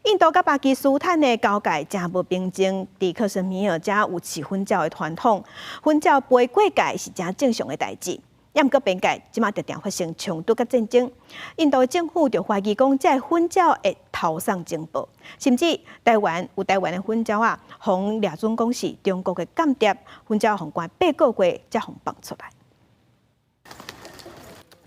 印度佮巴基斯坦的交界誠無平靜，佇克什米爾遮有飼糞鳥的傳統，糞鳥飛過界是誠正常的代誌。毋過邊界這馬定定發生衝突佮戰爭，印度政府就懷疑講，這個糞鳥會偷送情報，甚至台灣有台灣的糞鳥仔，予掠準講是中國的間諜，糞鳥予關八個月才予放出來。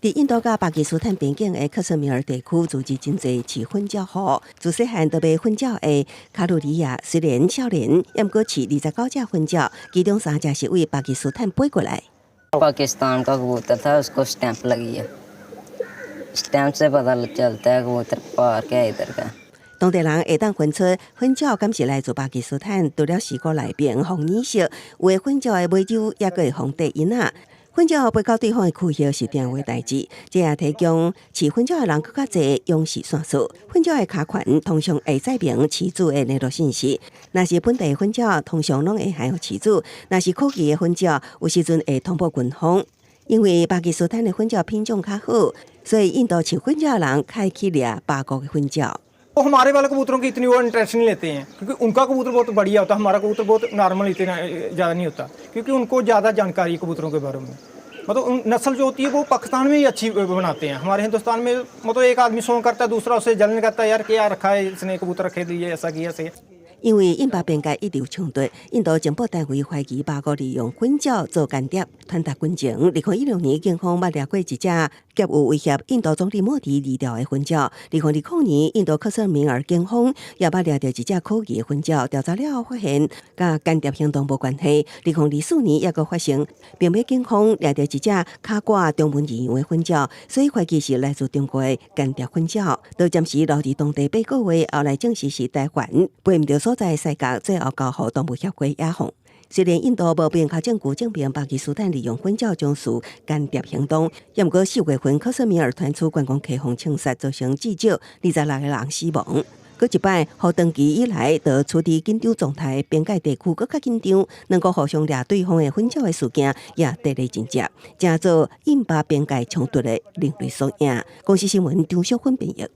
佇印度佮巴基斯坦邊境的克什米爾地區，聚集真濟飼糞鳥戶。自細漢就賣糞鳥的卡魯里亞雖然少年，毋過飼29隻糞鳥，其中三隻是對巴基斯坦飛過來。 पाकिस्तान का कबूतर था, उसको स्टैंप लगी है। स्टैंप से पता चलता है कबूतर पार क्या इधर का。當地人會當分出糞鳥敢是來自巴基斯坦，除了視覺內面予染色，有的糞鳥的尾羽也閣會予綴印仔。糞鳥飛到對方的區域是定有的代誌，這也提供飼糞鳥的人閣較濟養殖線索。糞鳥的跤環通常會載明飼主的聯絡信息，若是本地糞鳥，通常攏會還予飼主；若是可疑的糞鳥，有時陣會通報軍方。因為巴基斯坦的糞鳥品種較好，所以印度飼糞鳥的人較會去掠巴國的糞鳥。 वो हमारे वाले कबूतरों की इतनी वो इंटरेस्ट नहीं लेते हैं, क्योंकि उनका कबूतर बहुत बढ़िया होता है। हमारा कबूतर बहुत नॉर्मल, इतना ज़्यादा नहीं होता, क्योंकि उनको ज़्यादा जानकारी है कबूतरों के बारे में। मतलब नस्ल जो होती है, वो पाकिस्तान में ही अच्छी बनाते हैं। हमारे हिंदुस्तान में मतलब एक आदमी शौक करता है, दूसरा उसे जलन करता है, यार, क्या रखा है इसने, कबूतर रखे दिए, ऐसा किया, ऐसे। 因為印巴邊界一直有衝突，印度情報單位懷疑巴國利用糞鳥做間諜，傳達軍情。2016年，警方捌掠過一隻夾有威脅印度總理莫迪字條的糞鳥。2020年，印度克什米爾警方也捌掠著一隻可疑的糞鳥，調查了後發現，佮間諜行動無關係。2024年，猶閣發生，孟買警方掠著一隻跤掛中文字樣的糞鳥，所以懷疑是來自中國的間諜糞鳥。到暫時留佇當地八個月，後來證實是台灣飛毋著所在世界，最後交予動物協會野放。雖然印度無明確證據證明巴基斯坦利用糞鳥從事間諜行動，毋過4月份克什米爾傳出觀光客予槍殺，造成至少26個人死亡。閣一擺，予長期以來都處佇緊張狀態邊界地區閣較緊張，兩國互相掠對方的糞鳥的事件也綴咧真濟，成做印巴邊界衝突的另類縮影。公視新聞張淑芬編譯。